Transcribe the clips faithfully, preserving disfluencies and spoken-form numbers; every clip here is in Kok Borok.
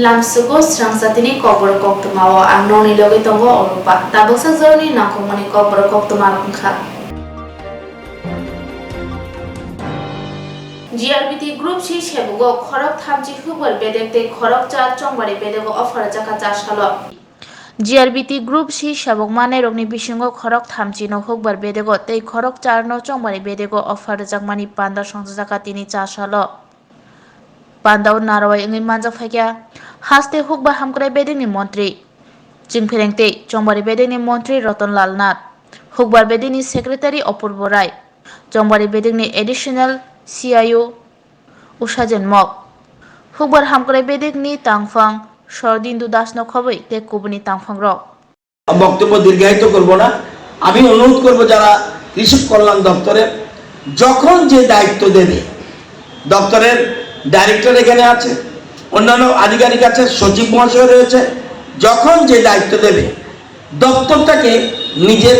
Lamsugo srangsa tini kokborok koktwmao ang nokni logwi tongo Orupa. Tabuksa jorni nangkukmani kokborok koktwma wngkha. G R B T Group C sebogo khorok thamchi hukbar bedek tei khorok char chongbari bedego offer rwjakha chasalo. G R B T Group C sebok manai rokni bisingo khorok thamchi no hukbar bedego tei khorok char no chongbari bedego offer rwjakmani panda songchajakha tini chasalo. Pandao narwai wngwi manjak phaikha haste hukbar hamkrai bedekni montri Chingphereng tei chongbari bedekni montri Roton Lal Nath, hukbar bedekni secretary Apurbo Rai, chongbari bedekni additional C I O Ushajen Mok, hukbar hamkrai bedekni tangphang Sordindu Das no khobwi tei kubuni tangphangrok. বক্তব্য দীর্ঘায়িত করব না। আমি অনুরোধ করব যারা কৃষক কল্যাণ দপ্তরে যখন যে দায়িত্ব দেবে, দপ্তরের ডাইরেক্টর এখানে আছে, অন্যান্য আধিকারিক আছে, সচিব মহাশয় রয়েছে, যখন যে দায়িত্ব দেবে দপ্তরটাকে নিজের,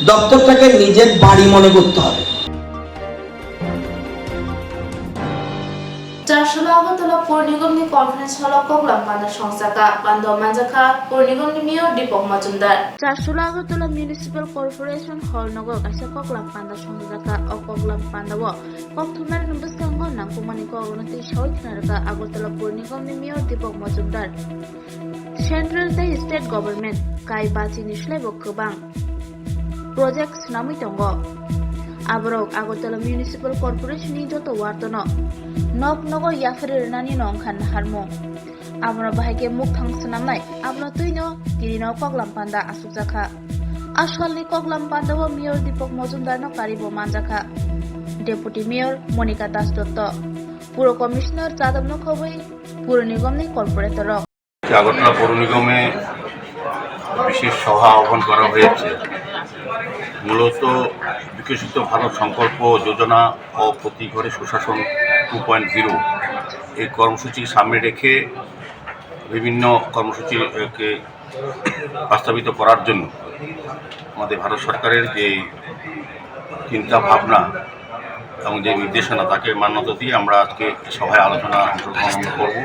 দপ্তরটাকে নিজের বাড়ি মনে করতে হবে। Chasula Agartala Pur Nigam ni conference hall o koklam panda songchakha, panda manjakha Pur Nigam ni mayor Deepak Majumdar. Chasula Agartala Municipal Corporation hall nogo kaisa koklam panda songjakha. O koklam panda o kokthumnani bwskango nangkukmani kok rwna twi sawi thwna rwkha Agartala Pur Nigam ni mayor Deepak Majumdar. Central tei state government kai bachini slaibo kwbang project swnamwi tongo. Aborok Agartala Municipal Corporation ni joto ward-o no nok nogo yapharwi rwnani no wngkha naharmung. Abono bahai khe mukthang swnamnai, abono twino kinino koklam panda asukjakha. A salni koklam pandao Mayor Deepak Majumdar no karibo manjakha, Deputy Mayor Monika Das Dotto, Puro Commissioner Chadam no khobwi Puro Nigam ni corporator rok. Agartala পৌর নিগমে বিশেষ সভা আহ্বান করা হয়েছে। মূলত বিকশিত ভারত সংকল্প যোজনা ও প্রতি ঘরে সুশাসন টু পয়েন্ট জিরো এই কর্মসূচিকে সামনে রেখে বিভিন্ন কর্মসূচিকে বাস্তবায়িত করার জন্য আমাদের ভারত সরকারের যে চিন্তা ভাবনা এবং যে নির্দেশনা, তাকে মান্যতা দিয়ে আমরা আজকে সভায় আলোচনা অংশগ্রহণ করব।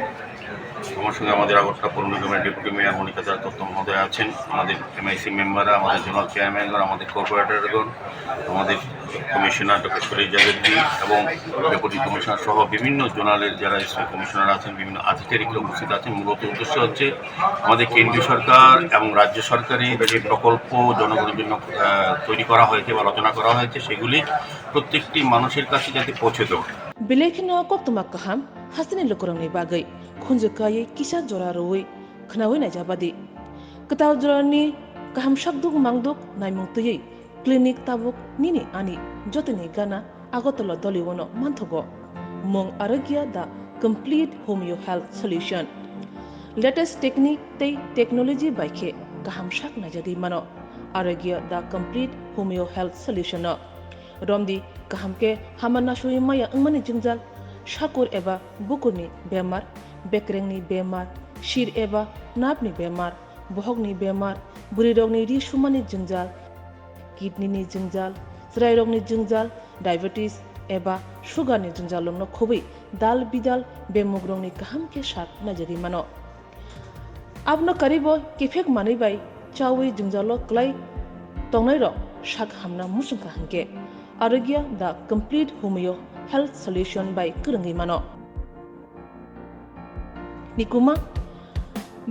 আমার সঙ্গে আমাদের আগরতলা পৌর নিগমের ডেপুটি মেয়র মনিকা দাস দত্ত মহোদয় আছেন, আমাদের এমআইসি মেম্বাররা, আমাদের জোনাল চেয়ারম্যানগণ, আমাদের কর্পোরেটরগণ, আমাদের কমিশনার ডক্টর শরীর জাগেদজি এবং ডেপুটি কমিশনার সহ বিভিন্ন জোনালের যারা স্টেট কমিশনার আছেন, বিভিন্ন আধিকারিকরা উপস্থিত আছেন। মূলত উদ্দেশ্য হচ্ছে আমাদের কেন্দ্রীয় সরকার এবং রাজ্য সরকারের যে প্রকল্প জনগণের জন্য, আহ, তৈরি করা হয়েছে বা রচনা করা হয়েছে, সেগুলি প্রত্যেকটি মানুষের কাছে যাতে পৌঁছে দেওয়া। Belai kheno koktwma kaham hasteni lukurokni bagwi khunju kaiwi kisa jora rwui khwnaui naijabadi. Kwtal jorani kaham sakduk mangduk naimung twiwi clinic tabuk nini ani jotoni gana Agartala Doliwano manthogo. Mung Arogya the complete homeo health solution. Latest technique tei technology bai khe kaham sak naijagwi mano. Arogya the complete homeo health solution no. Romdi kaham khe hama nasugwi maya wngmani jwngjal, sakur eba bukurni bemar, bekrengni bemar, sir eba nerve ni bemar, bohokni bemar, bwrwirokni ri sumani jwngjal, kidney ni jwngjal, chwrairokni jwngjal, diabetes eba sugar ni jwngjalrokno khobwi dal bidal bemugrokni kaham khe sak naijagwi mano. Abono karibo kiphek manwi bai chaui jwngjalo kwlai tongnairok sak hamna muchungkha hinkhe Arogya the complete homeo health solution bai kwrwngwi mano. Nikuma,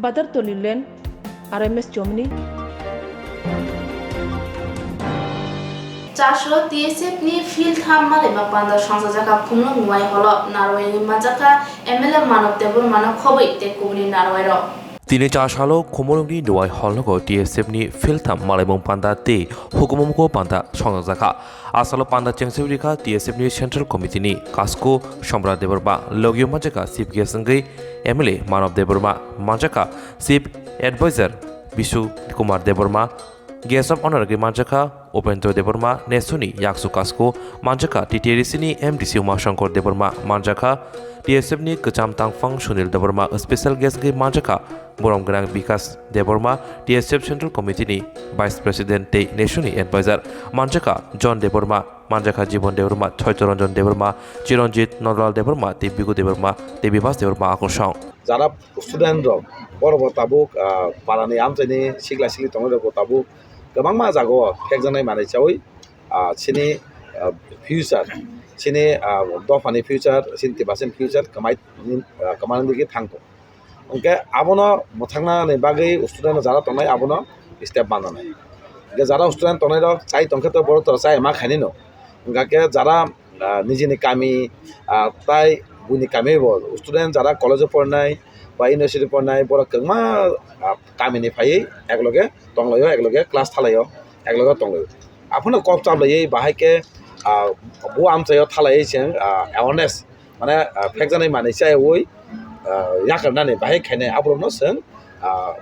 Badartoli Lane, R M S Chomni. Chasro T S F ni field tham malaima panda songchajakha Khumlung Nuwai holo narwai wngwi manjakha M L A Manob Debbarma no khobwi tei kubuni narwai rok. Tini Chasalo Khumulwngni Nuwai hall nogo T S F ni field tham malaimung panda tei hukumu muku panda songjakha. Asalo panda chengsi rikha T S F ni Central Committee ni Kasko Somrat Debbarma, logio manjaka Chief Guest wngwi M L A Manob Debbarma, manjaka Chief Advisor Bishu Kumar Debbarma, Guest of Honor wngwi manjaka Upendra Debbarma, Nesuni Yaksu Kasko, manjakha T T A D C ni M D C Umashankar Debbarma, manjakha T S F ni Kwcham Tangphang Sunil Debbarma, special guest wngwi manjakha Borom Gwnang Bikas Debbarma, T S F Central Committee ni Vice President tei Nesuni Advisor, manjakha John Debbarma, manjakha Jibon Debbarma, Choitoranjan Debbarma, Chiranjit Nodalal Debbarma tei Bigu Debbarma tei Bibas Debbarma akorsong. Jara student rok, borok bo tabuk, ah, parani amchaini sikla sikli tongnai rok bo tabuk kwbangma jagao phekjaknai manwi chaui, ah, chini, ah, future, chini, ah, dophani future, chini Tiprasani future kwmai, ah, kwmani digi thangtong. Hwnkhe abono mwthangna ni bagwi student jara tongnai abono step mananai. Hwnkhe jara student tongnai rok chai tongkhe to borok to chai ma khainai no. Hwnkhe jara, ah, nijini kami, ah, tai buini kami bo student jara college o pornai ba university pornai borok kwbangma, ah, kamini phaiwi ekloge tonglaio, ekloge class thalaio, ekloge tonglaio. Aphano kok chaplaiwi bahai khe, ah, bo amchaio thalaiwi chwng, ah, awareness mane, ah, phekjaknai manwi chaiwi, ah, yakarnani bahai khainai aborokno chwng, ah,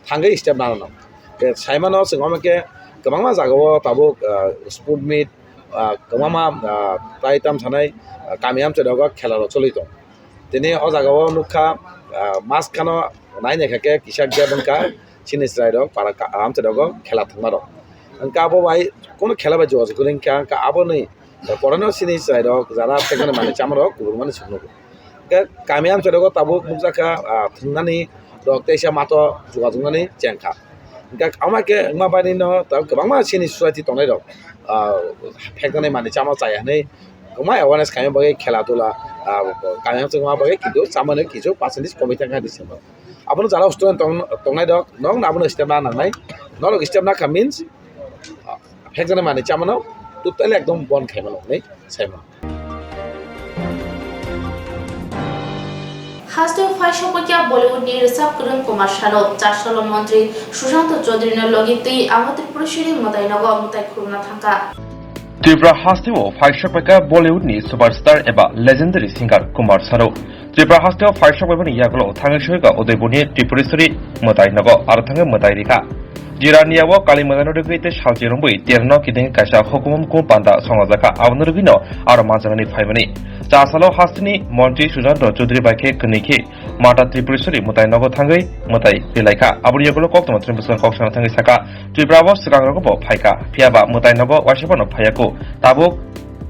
thangwi step nanano. Khe saimano chwng omo khe kwbangma jagao tabuk, ah, sport meet, ah, kwbangma, ah, tai tam sanai, ah, kami amchai rogo khela rok choli tong. Tini o jagao nukha, ah, mas khano nai naikha khe kisa gap wngkha chini chwrai rok para ka-, amchai rogo khela thwngma rok. Wngkha abo bai kono khela bai jogajog kwrwi wngkha, wngkha aboni porano chini chwrai rok jara phekmani manwi chama rok kubun mani sukno. Hwnkhe kami amchai rogo tabuk nukjakha, ah, thwngnani rok teisa mato jogajoknani chengkha. Hwnkhe ama khe wngma bainino tabuk kwbangma chini society tongnai rok, ah, pheknani manwi chama chaya hinwi kwbangma awareness khaima bagwi khela dula, ah, kami amchai wngma bagwi kintu chamani kisu percentage komwi thangkha hinwi simo. Abono jara student tong-, tongnai rok, nokno abono step na nangnai. Norok step na kha means, ah, phekjani manwi chamano totally ekdom bon khaimano hinwi saimano. Hasteo phaisokpakya Bollywood ni rwchap kwrwng Kumar Sanu, Chasalo montri Sushanta Chaudhary no logi twi Ama Tripureshwari mwtai nogo mwtai khulumna thangkha. Tripura hasteo phaisokpakya Bollywood ni superstar eba legendary singer Kumar Sanu. Tripura hasteo phaisok bai bani yagulo thangwi soika Udaipurni Tripureshwari mwtai nogo aro thangwi mwtai rikha. Jiraniao Kali mwtaino rwgwi tei salchi rwngwi terno kiding kaisa hukum hukum panda songlajakha, abono rwgwino aro manjaknani phaimani. Chasalo hasteni montri Sujanta Chaudhary bai khe kwnwi khe Mata Tripureshwari mwtai nogo thangwi mwtai rilaikha. Aboni yagulo koktwma Tripura bwskango kok sana thangwi sakha, Tripura o swkang rogo bo phaikha, phiyaba mwtai nogo waisa phano phaiyaku. Tabuk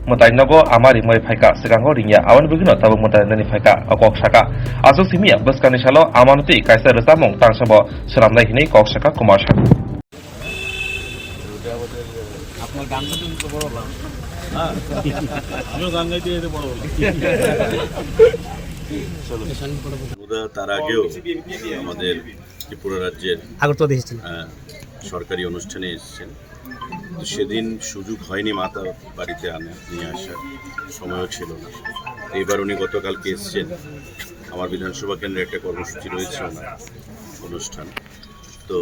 mwtai nogo ama rimwi phaikha, swkango ringya, aboni bagwino tabuk mwtai nani phaikha, o kok sakha. Aswk simiya bwskangni salo amano twi kaisa rwchapmung tangsabo swnamnai hinwi kok sakha Kumar Sanu. আপনার গান শুনতে তো বড় হলাম। হ্যাঁ, আমিও গান গাইতে গাইতে বড় হলাম। হুদা তার আগেও আমাদের ত্রিপুরা রাজ্যের আগরতলা এসেছিলেন। আহ, সরকারি অনুষ্ঠানে এসেছেন। তো সেদিন সুযোগ হয়নি মাতা বাড়িতে আনা, নিয়ে আসার সময়ও ছিল না। তো এবার উনি গতকালকে এসেছেন। আমার বিধানসভা কেন্দ্রে একটা কর্মসূচি রয়েছে ওনার অনুষ্ঠান। তো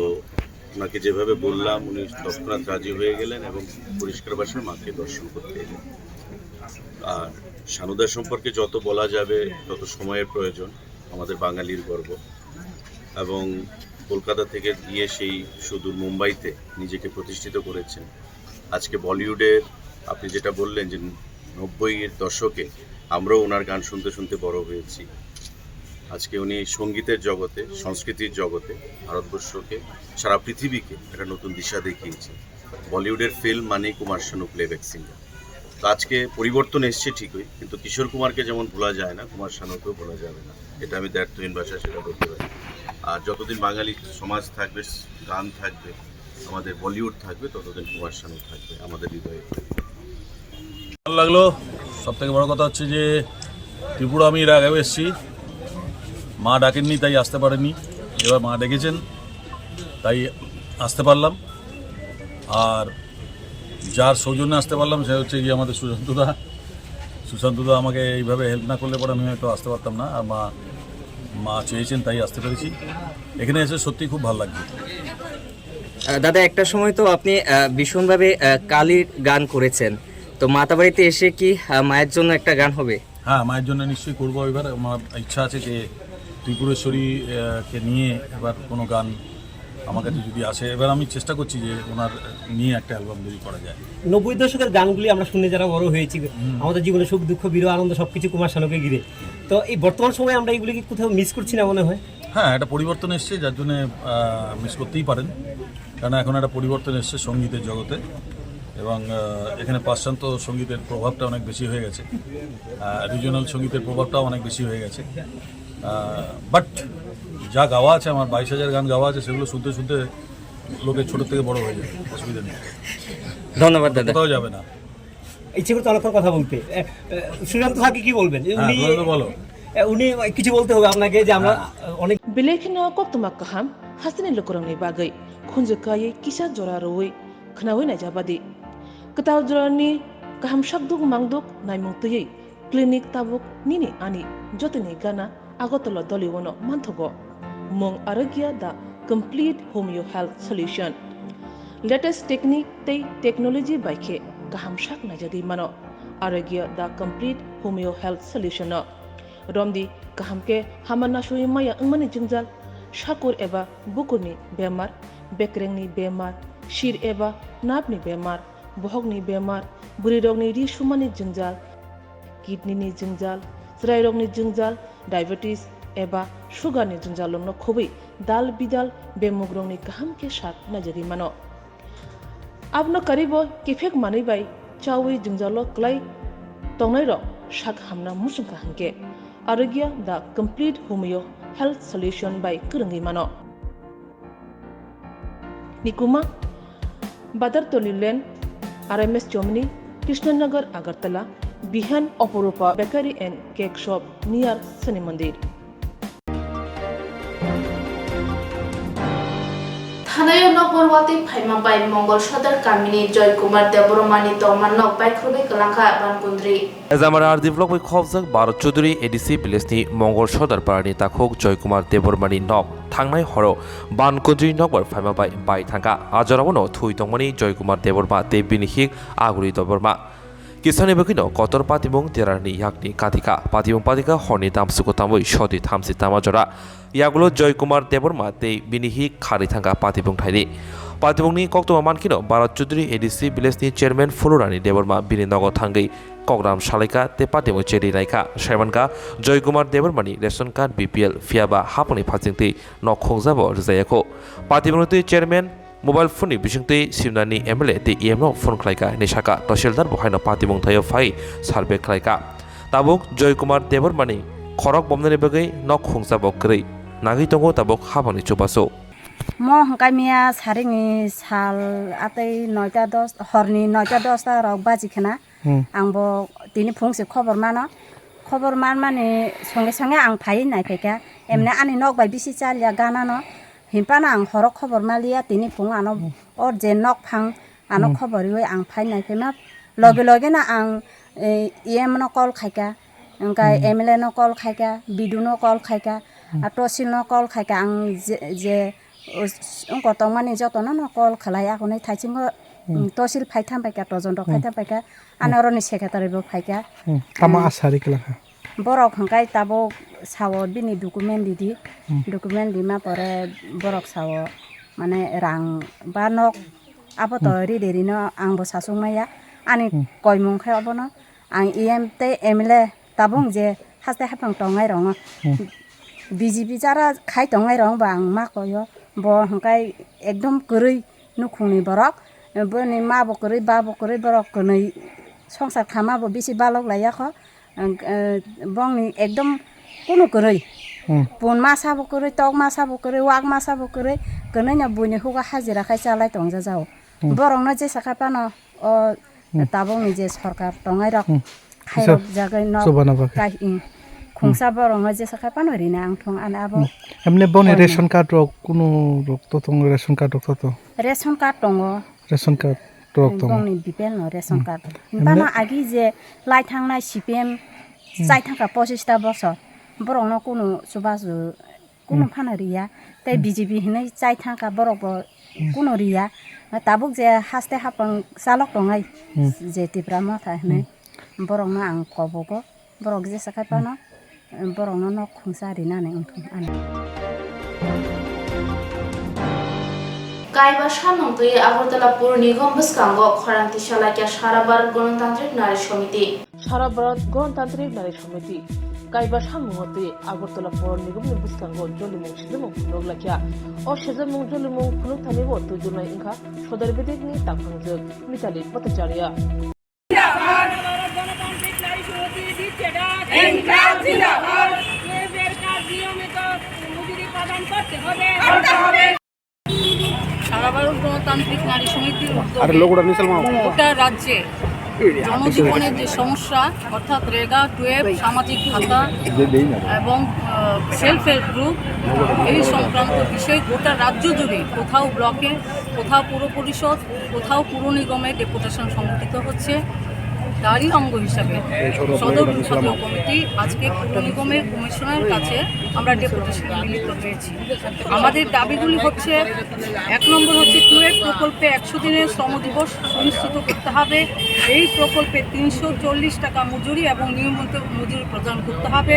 ওনাকে যেভাবে বললাম, উনি তৎক্ষণাৎ রাজি হয়ে গেলেন এবং পরিষ্কার ভাষায় মাকে দর্শন করতে এলেন। আর সানুদা সম্পর্কে যত বলা যাবে, তত সময়ের প্রয়োজন। আমাদের বাঙালির গর্ব। এবং কলকাতা থেকে গিয়ে সেই সুদূর মুম্বাইতে নিজেকে প্রতিষ্ঠিত করেছেন। আজকে বলিউডের, আপনি যেটা বললেন যে নব্বই এর দশকে আমরাও ওনার গান শুনতে শুনতে বড় হয়েছি। আজকে উনি সঙ্গীতের জগতে, সংস্কৃতির জগতে ভারতবর্ষকে, সারা পৃথিবীকে একটা নতুন দিশা দেখিয়েছেন। বলিউডের ফিল্ম মানেই কুমার শানু প্লেব্যাক সিঙ্গার। তো আজকে পরিবর্তন এসছে ঠিকই, কিন্তু কিশোর কুমারকে যেমন ভোলা যায় না, কুমার শানুকেও ভোলা যাবে না। এটা আমি দ্ব্যর্থহীন ভাষায় সেটা বলতে পারি। আর যতদিন বাঙালি সমাজ থাকবে, গান থাকবে, আমাদের বলিউড থাকবে, ততদিন কুমার শানু থাকবে আমাদের হৃদয়ে। ভালো লাগলো। সব থেকে বড় কথা হচ্ছে যে ত্রিপুরা আমি এর আগেও এসেছি, মা ডাকেননি তাই আসতে পারেনি, এবার মা ডেকেছেন তাই আসতে পারলাম। আর যার সৌজন্যে আসতে পারলাম সে হচ্ছে গিয়ে আমাদের সুশান্ত দা। সুশান্ত দা আমাকে এইভাবে হেল্প না করলে পরে আমি হয়তো আসতে পারতাম না। আর মা, মা চেয়েছেন তাই আসতে পেরেছি। এখানে এসে সত্যিই খুব ভালো লাগছে। আহ, দাদা, একটা সময় তো আপনি, আহ, ভীষণভাবে, আহ, কালীর গান করেছেন, তো মাতাবাড়িতে এসে কি, আহ, মায়ের জন্য একটা গান হবে? হ্যাঁ, মায়ের জন্য নিশ্চয়ই করবো এবার। আমার ইচ্ছা আছে যে ত্রিপুরেশ্বরী, আহ, কে নিয়ে এবার কোনো গান আমার কাছে যদি আসে, এবার আমি চেষ্টা করছি যে ওনার নিয়ে একটা অ্যালবাম তৈরি করা যায়। নব্বই দশকের গানগুলি আমরা শুনে যারা বড় হয়েছি, হুম। আমাদের জীবনে সুখ দুঃখ বিরহ আনন্দ সবকিছু কুমার শানুকে ঘিরে। তো এই বর্তমান সময়ে আমরা এগুলি কি কোথাও মিস করছি না মনে হয়? হ্যাঁ, একটা পরিবর্তন এসছে, যার জন্য মিস করতেই পারেন, কারণ এখন একটা পরিবর্তন এসছে সঙ্গীতের জগতে। এবং আহ, এখানে পাশ্চাত্য সঙ্গীতের প্রভাবটা অনেক বেশি হয়ে গেছে, রিজিওনাল সঙ্গীতের প্রভাবটাও অনেক বেশি হয়ে গেছে। বাট যা গাওয়া আছে, আমার বাইশ হাজার গান গাওয়া আছে, সেগুলো শুনতে শুনতে লোকে ছোট থেকে বড় হয়ে যায়, অসুবিধা নেই। ধন্যবাদ দাদা। কোথাও যাবে না। ইচ্ছে করতে অনেকক্ষণ কথা বলতে। এ, এ, সুশান্ত স্যারকে কি বলবেন? হ্যাঁ, উনি, বলো, বলো। এ, উনি কিছু বলতে হবে আপনাকে যে আমরা, হ্যাঁ। অনেক Belai kheno koktwma kaham hasteni lukurokni bagwi khunju kaiwi kisa jora rwui khnaui naijabadi. Kwtal jorani kaham sakduk mangduk naimung twiwi clinic tabuk nini ani jotoni gana Agartala Doliwono manthogo. Mung Arogya the Complete Homeo Health Solution. Latest technique tei technology bai khe kaham sak naijagwi mano Arogya the Complete Homeo Health Solution no. Romdi kaham khe hama nasui maya wngmani jwngjal, sakur eba bukurni bemar, bekrengni bemar, sir eba napni bemar, bohokni bemar, bwrwirokni ri sumani jwngjal, kidney ni jwngjal, chwrairokni jwngjal, diabetes eba sugar ni jwngjalrokno khobwi dal bidal bemugrokni kaham khe sak naijagwi mano. Abono karibo kiphek manwi bai chaui jwngjalo kwlai tongnairok sak hamna muchungkha hinkhe Arogya the Complete Homeo Health Solution bai kwrwngwi mano. Nikuma, Badartoli Lane, R M S Chomni, Krishnanagar, Agartala, Bihan Oporupa Bakery and Cake Shop near Shani Mandir. Thanaio nokbar watwi phaima bai Mongol Sodar kamini Joy Kumar Debbarmani tongma nok baikhorwi kwlangkha Bankundri. Ejamara R D block bai khobjak Bharat Chaudhary A D C village ni Mongol Sodar parani takhuk Joy Kumar Debbarmani nok thangnai horo Bankundri nokbar phaima bai bai thangkha. A jorao no thwi tongmani Joy Kumar Debbarma tei bini hik Aguri Debbarma. Kisani bagwino kotor patimung derarni yakni katika. Patimung patika horni tamsuko tamwi sodi thamsi tama jora. Yagulo Joy Kumar Debbarma tei bini hik kharwi thangkha patimung thaini. Patimungni koktwma mankino Bharat Chaudhary A D C village ni chairman Phulurani Debbarma bini nogo thangwi kogram salaikha tei patimung cheri naikha. Saimankha Joy Kumar Debbarmani ration card B P L phiyaba hapungni phasingtwi nok khungjabo rijayakho. Patimungni twi chairman mobile phone ni bisingtwi Simnani M L A tei E M no phone khlaikha hinwi sakha. Tahsildar bo haino patimung thaio phai survey khlaikha. Tabuk Joy Kumar Debbarmani khorok bomnani bagwi nok khungjabo kwrwi nagwi tongo tabuk hapungni chubachu. Mo hwnkha miya sarini sal atwi noita dos, horni noita dosta rok baji khna. Hmm. Ang bo tini phung se khobor mano. Khobor man mani songe songe ang phai nai phaikha. Emne Hmm. ani nok bai bisi chaliya gana no. Himpano ang horo khobor maliya, tini phung ano Hmm. or je nok phang ano Hmm. khobor riwi ang phai nai phima. Loge Hmm. loge no ang, eh, E M no call khaikha, hwnkhe Hmm. M L A no call khaikha, B D O no call khaikha, Hmm. a Tosil no call khaikha, ang je, je, os-, wngkor tongmani jotono no call khlai, akonwi thaisingo, Hmm. mm, Tosil phai tham paikha, Tojon rok phai Hmm. tham paikha, Hmm. ano oroni secretary bo phaikha. Hmm. Tamo Hmm. asari kwlangkha? Borok hwnkhe tabuk sao bini document ridi, Hmm. document rima pore borok sao mane rang ba nok abo to Hmm. ride rino ang bo sasuk maya. Ani Hmm. koimung khe obono ang E M tei M L A tabuk Hmm. je haste haphang tongnai rong Hmm. B J P jara khai tongnai rong ba ang ma koyo. Bo hwnkhe ekdom kwrwi nukhungni borok, boni ma bo kwrwi, ba bo kwrwi, borok kwnwi songsar khama bo bisi balok laiya kho. Ang, eh, bongni ekdom kunu kwrwi. Hmm. Pun masa bo kwrwi, tok masa bo kwrwi, wak masa bo kwrwi, kwnwi no buini hugo hajira khai chalai tongja jao. Hmm. Borokno jesa khai phano o Hmm. tabukni je sorkar tongnai rok Hmm. khairok Isa jagwi nok chubana bagwi. Kai, hmm. Hmm. Khungsa borokno jesa khai phano rina ang thung ani abo. Hmm. Emne boni Koino. Ration card rok kunu rok to tongo, ration card rok to to. Ration card tongo. Ration card rok tongo. Bongni B P L no ration Hmm. card. Emne? Bana agi je lai thangnai C P M Hmm. chai thangkha pochista bosor. Borokno kunu chubachu kunu Hmm. phano riya. Tei Hmm. B J P hinwi chai thangkha borok bo Hmm. kunu riya. Tabuk je haste hapang chalok tongnai Hmm. je Tipra Motha hinwi Hmm. borokno ang kobogo. Borok jesa khai phano, borokno nok khungsa rinani wngthung ani. Kaiba samung twi Agartala Pur Nigom bwskango khorang tisa laikya Sara Bharat Ganatantrik Nari Samiti. Sara Bharat Ganatantrik Nari Samiti. Kaiba samung twi Agartala Pur Nigom ni bwskango jolimung sejamung phunuk laikya. O sejamung jolimung phunuk thani o twijlnai wngkha Sodar Bidik ni tangkhangjwk Mitali Bhattacharya. জিন্দাবাদ। ভারত গণতান্ত্রিক নারী সমিতি দিচ্ছে ডাক। ইনকলাব জিন্দাবাদ। ওয়েবের কাজ নিয়মিত মজুরি প্রদান করতে হবে। করতে হবে। সারা ভারত গণতান্ত্রিক নারী সমিতির উদ্যোগে আরে লোকটা নিচে নামাও। গোটা রাজ্যে জনজীবনের যে সমস্যা, অর্থাৎ রেগা টুয়েলভ, সামাজিক ভাতা এবং, আহ, সেলফ হেল্প গ্রুপ, এই সংক্রান্ত বিষয়ে গোটা রাজ্য জুড়ে কোথাও ব্লকে, কোথাও পৌর পরিষদ, কোথাও পুর নিগমে ডেপুটেশন সংগঠিত হচ্ছে। তারই অঙ্গ হিসাবে সদর সংসদীয় কমিটি আজকে পুর নিগমের কমিশনারের কাছে আমরা ডেপুটেশন মিলিত হয়েছি। আমাদের দাবিগুলি হচ্ছে, এক নম্বর হচ্ছে টুয়েলভ প্রকল্পে একশো দিনের শ্রম দিবস সুনিশ্চিত করতে হবে। এই প্রকল্পে তিনশো চল্লিশ টাকা মজুরি এবং নিয়মিত মজুরি প্রদান করতে হবে।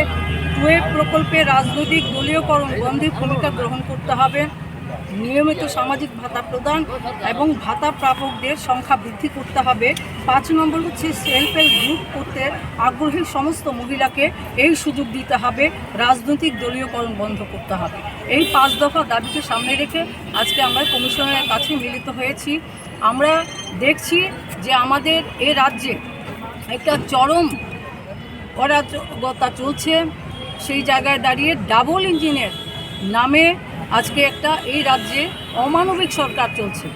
টুয়েলভ প্রকল্পে রাজনৈতিক দলীয়করণ বন্ধে ভূমিকা গ্রহণ করতে হবে। নিয়মিত সামাজিক ভাতা প্রদান এবং ভাতা প্রাপকদের সংখ্যা বৃদ্ধি করতে হবে। পাঁচ নম্বর হচ্ছে সেলফ হেল্প গ্রুপ করতে আগ্রহী সমস্ত মহিলাকে এই সুযোগ দিতে হবে, রাজনৈতিক দলীয়করণ বন্ধ করতে হবে। এই পাঁচ দফা দাবিকে সামনে রেখে আজকে আমরা কমিশনারের কাছে মিলিত হয়েছি। আমরা দেখছি যে আমাদের এ রাজ্যে একটা চরম অরাজকতা চলছে। সেই জায়গায় দাঁড়িয়ে ডাবল ইঞ্জিনের নামে আজকে একটা এই রাজ্যে অমানবিক সরকার চলছে।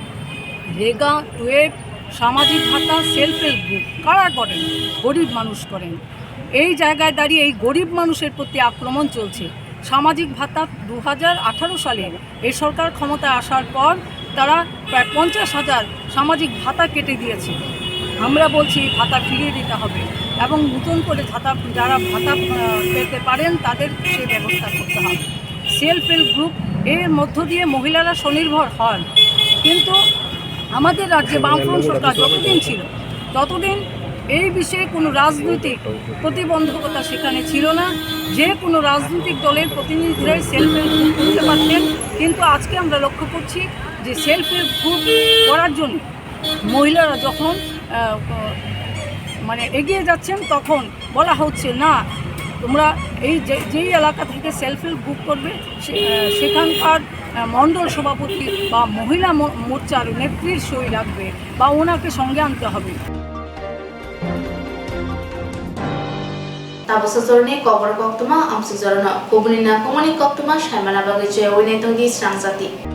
রেগা টুয়েলভ, সামাজিক ভাতা, সেলফ হেল্প গ্রুপ কারা করেন? গরিব মানুষ করেন। এই জায়গায় দাঁড়িয়ে এই গরিব মানুষের প্রতি আক্রমণ চলছে। সামাজিক ভাতা দু হাজার আঠারো সালে এই সরকার ক্ষমতায় আসার পর তারা প্রায় পঞ্চাশ হাজার সামাজিক ভাতা কেটে দিয়েছে। আমরা বলছি এই ভাতা ফিরিয়ে দিতে হবে এবং নতুন করে ভাতা, যারা ভাতা, আহ, পেতে পারেন তাদের সেই ব্যবস্থা করতে হবে। সেলফ হেল্প গ্রুপ এর মধ্য দিয়ে মহিলারা স্বনির্ভর হন, কিন্তু আমাদের রাজ্যে বামফ্রন্ট সরকার যতদিন ছিল ততদিন এই বিষয়ে কোনো রাজনৈতিক প্রতিবন্ধকতা সেখানে ছিল না। যে কোনো রাজনৈতিক দলের প্রতিনিধিরাই সেলফ হেল্প গ্রুপ করতে পারতেন, কিন্তু আজকে আমরা লক্ষ্য করছি যে সেলফ হেল্প গ্রুপ করার জন্য মহিলারা যখন, আহ, মানে এগিয়ে যাচ্ছেন তখন বলা হচ্ছে, "না, তোমরা এই যে, যেই এলাকা থেকে সেলফ হেল্প গ্রুপ করবে সে-, আহ, সেখানকার, আহ, মণ্ডল সভাপতি বা মহিলা মো-, মোর্চার নেত্রীর সই লাগবে বা ওনাকে সঙ্গে আনতে হবে।" Tabuk sajorni kokborok koktwma amsuk jorano kubuni nangkukmani koktwma saimana bagwi chayawui naitokdi srangjati.